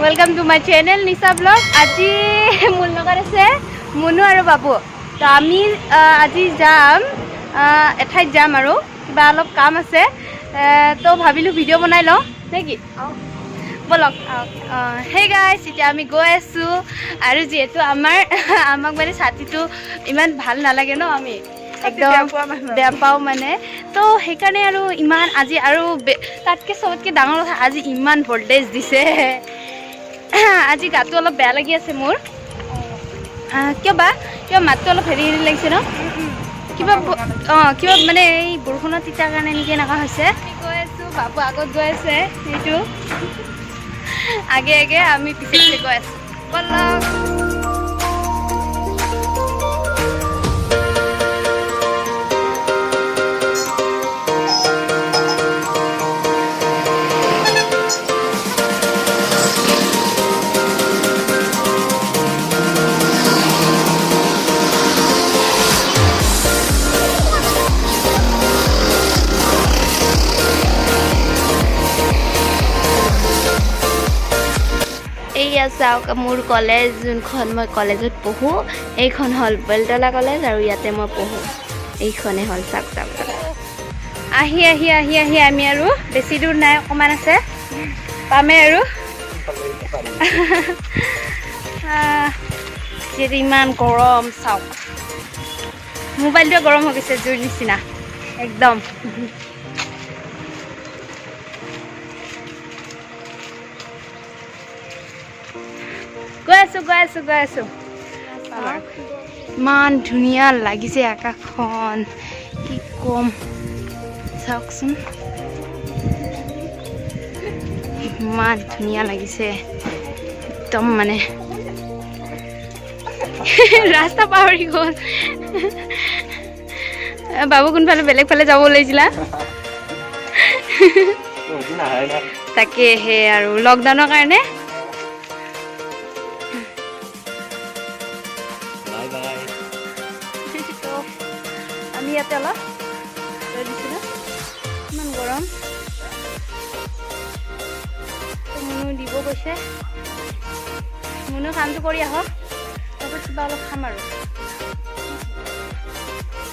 Welcome to my channel Nisa blog. আজি মোৰ লগত আছে মুনু আৰু বাবু। তো আমি আজি যাম, এঠাইত যাম আৰু কিবা অলপ কাম আছে। তো ভাবিলোঁ ভিডিঅ' বনাই লওঁ নে কি, ব'লক। সেই গাইছ, এতিয়া আমি গৈ আছোঁ। আৰু যিহেতু আমাক মানে ছাতিটো ইমান ভাল নালাগে ন, আমি একদম বেয়া পাওঁ মানে, তো সেইকাৰণে আৰু ইমান আজি আৰু তাতকৈ চবতকৈ ডাঙৰ কথা, আজি ইমান ভল্টেজ দিছে। আজি গাটো অলপ বেয়া লাগি আছে মোৰ। কিয় বা কিবা মাতটো অলপ হেৰি হেৰি লাগিছে ন, কিবা অঁ কিবা মানে এই বৰষুণত তিতাৰ কাৰণে নেকি এনেকুৱা হৈছে। গৈ আছোঁ, বাবু আগত গৈ আছে, সেইটো আগে আগে, আমি পিছে পিছে গৈ আছোঁ। ব'লক। এইয়া চাওক মোৰ কলেজ, যোনখন মই কলেজত পঢ়োঁ, এইখন হ'ল বেলতলা কলেজ আৰু ইয়াতে মই পঢ়োঁ। এইখনে হ'ল, চাওক চাওক চাওক। আহি আহি আহি আহি আমি আৰু বেছি দূৰ নাই, অকণমান আছে, পামেই আৰু। যিহেতু ইমান গৰম, চাওক মোবাইলটোৱে গৰম হৈ গৈছে জুইৰ নিচিনা একদম। গৈ আছোঁ গৈ আছোঁ গৈ আছোঁ। ইমান ধুনীয়া লাগিছে আকাশখন, কি ক'ম, চাওকচোন ইমান ধুনীয়া লাগিছে একদম। মানে ৰাস্তা পাহৰি গ'ল বাবু, কোনফালে বেলেগ ফালে যাব ওলাইছিলা। তাকে সেই আৰু লকডাউনৰ কাৰণে। আমি ইয়াতে অলপ ৰৈ দিছিলোঁ, ইমান গৰম। মুনু দিব গৈছে, মুনু কামটো কৰি আহক, তাৰপিছত কিবা অলপ খাম আৰু।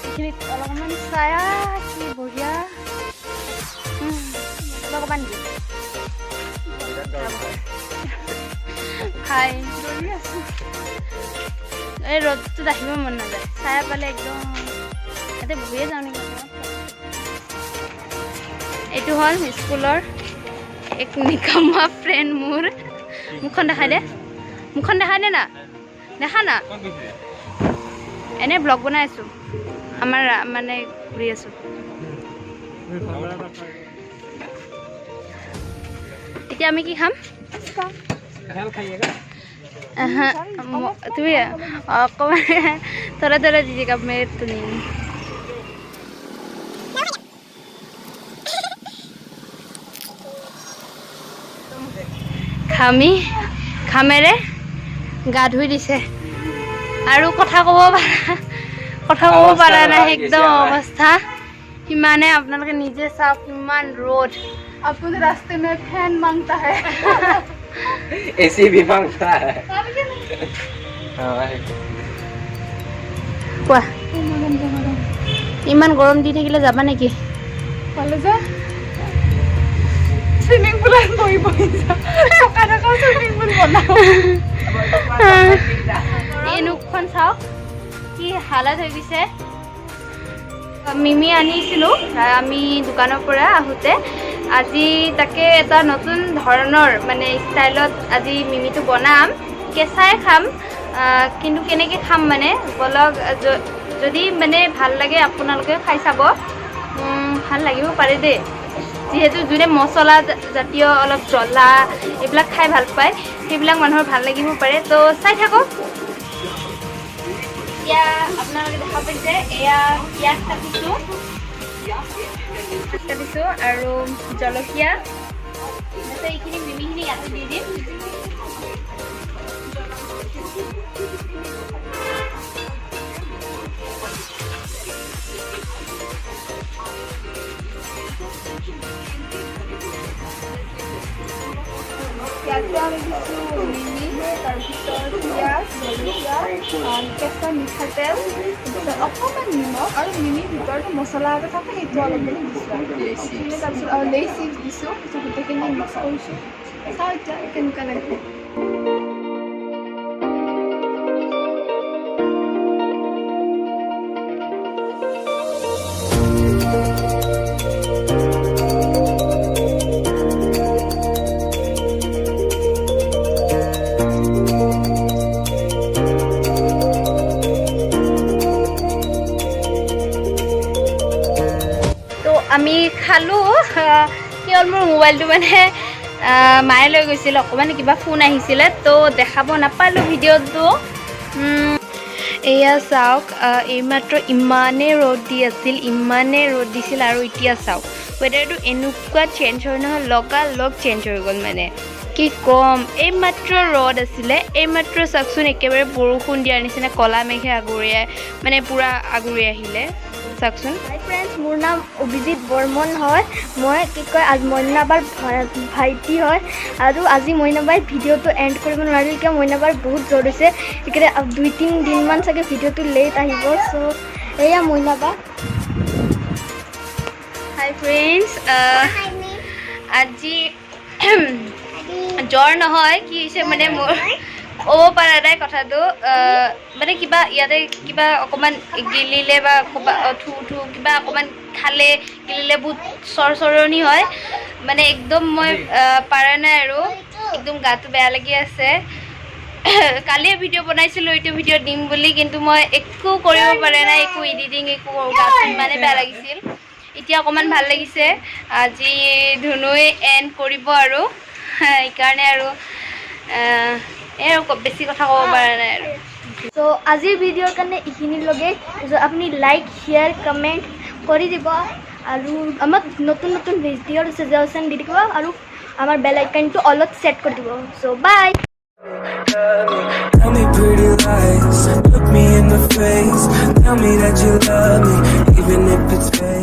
এইখিনিত অলপমান ছায়া, কি বঢ়িয়া। অলপমান নেকি খাই এই ৰ'দটোত আহিব মন নাযায়, ছায়া পালে একদম ইয়াতে বহিয়ে যাওঁ নেকি। এইটো হ'ল স্কুলৰ এক নিকামা ফ্ৰেণ্ড মোৰ। মুখখন দেখাই দে, মুখখন দেখাই দে না, দেখা না। এনে ব্লগ বনাই আছোঁ, আমাৰ মানে ঘূৰি আছোঁ। এতিয়া আমি কি খাম? তুমি অকণমান थोड़ा थोड़ा दीजिएगा, मेरे तो नहीं। ঘামি ঘামেৰে গা ধুই দিছে আৰু কথা ক'ব পৰা নাই একদম অৱস্থা সিমানে। আপোনালোকে নিজে চাওক কিমান ৰ'দ। अपन रास्ते में फैन मांगता है, एसी भी मांगता है। কোৱা, ইমান গৰম দি থাকিলে যাবা নেকি কলেজত? চুইমিং পুলত বহি বহি থকা থকা চুইমিং পুল বনাওঁ। এই মুখখন চাওক কি হালত হৈ গৈছে। মিমি আনিছিলোঁ আমি দোকানৰ পৰা আহোঁতে। আজি তাকে এটা নতুন ধৰণৰ মানে ষ্টাইলত আজি মিমিটো বনাম, কেঁচাই খাম, কিন্তু কেনেকৈ খাম মানে ব'লক। যদি মানে ভাল লাগে আপোনালোকে খাই চাব, ভাল লাগিব পাৰে দেই। যিহেতু যোনে মছলা জাতীয় অলপ জ্বলা এইবিলাক খাই ভাল পায়, সেইবিলাক মানুহৰ ভাল লাগিব পাৰে। তো চাই থাকক। এতিয়া আপোনালোকে দেখা পাইছে, এয়া পিঁয়াজ কাটিছোঁ, কাটিছোঁ আৰু জলকীয়া, তাৰপিছত এইখিনি মিমিখিনি ইয়াতে দি দিম। মছলা দিছোঁ মিমি, তাৰপিছত পিঁয়াজ, জলকীয়া, কেঁচা মিঠাতেল, তাৰপিছত অকণমান নিমখ আৰু মিমিৰ ভিতৰত মছলা এটা থাকে, সেইটো অলপ মানে দিছোঁ আৰু সেইখিনি। তাৰপিছত আৰু লেইজ চিপছ দিছোঁ। তাৰপিছত গোটেইখিনি মিক্স কৰিছোঁ। চাওঁ এতিয়া কেনেকুৱা লাগে। তো আমি খালোঁ। কি হ'ল, মোৰ মোবাইলটো মানে মায়ে লৈ গৈছিল, অকণমান কিবা ফোন আহিছিলে, তো দেখাব নাপালোঁ ভিডিঅ'টো। এয়া চাওক, এইমাত্ৰ ইমানেই ৰ'দ দি আছিল, ইমানেই ৰ'দ দিছিল আৰু এতিয়া চাওক ৱেডাৰটো এনেকুৱা চেঞ্জ হয় নহয়, লগালগ চেঞ্জ হৈ গ'ল। মানে কি ক'ম, এইমাত্ৰ ৰ'দ আছিলে, এইমাত্ৰ চাওকচোন একেবাৰে বৰষুণ দিয়াৰ নিচিনা ক'লা মেঘে আগুৰিয়াই, মানে পূৰা আগুৰি আহিলে, চাওকচোন। হাই ফ্ৰেণ্ডছ, মোৰ নাম অভিজিত বৰ্মন হয়। মই কি কয় আজ মইনাবাৰ ভাইটি হয় আৰু আজি মইনাবাই ভিডিঅ'টো এণ্ড কৰিব নোৱাৰিল, কিয় মইনাবাৰ বহুত জ্বৰ হৈছে। সেইকাৰণে 2-3 দিনমান চাগে ভিডিঅ'টো লেট আহিব। চ' এয়া মইনাবা। হাই ফ্ৰেণ্ডছ, আজি জ্বৰ নহয়, কি হৈছে মানে মোৰ ক'ব পৰা নাই কথাটো। মানে কিবা ইয়াতে কিবা অকণমান গিলিলে বা ক'বা থু থু কিবা অকণমান খালে, গিলিলে বহুত চৰচৰণি হয়। মানে একদম মই পাৰা নাই আৰু একদম গাটো বেয়া লাগি আছে। কালিয়ে ভিডিঅ' বনাইছিলোঁ, এইটো ভিডিঅ' দিম বুলি, কিন্তু মই একো কৰিব পৰা নাই, একো এডিটিং একো। গাটো ইমানেই বেয়া লাগিছিল। এতিয়া অকণমান ভাল লাগিছে। আজি ধুনুৱে এণ্ড কৰিব আৰু সেইকাৰণে আৰু এই আৰু বেছি কথা ক'ব পৰা নাই আৰু। চ' আজিৰ ভিডিঅ'ৰ কাৰণে এইখিনিৰ লগে। আপুনি লাইক, শ্বেয়াৰ, কমেণ্ট কৰি দিব আৰু আমাক নতুন নতুন ভিডিঅ'ৰ ছাজেশ্যন দি থাকিব আৰু আমাৰ বেল আইকনটো অলত ছেট কৰি দিব। চ' বাই। Tell me pretty lies, look me in the face. Tell me that you love me, even if it's fake.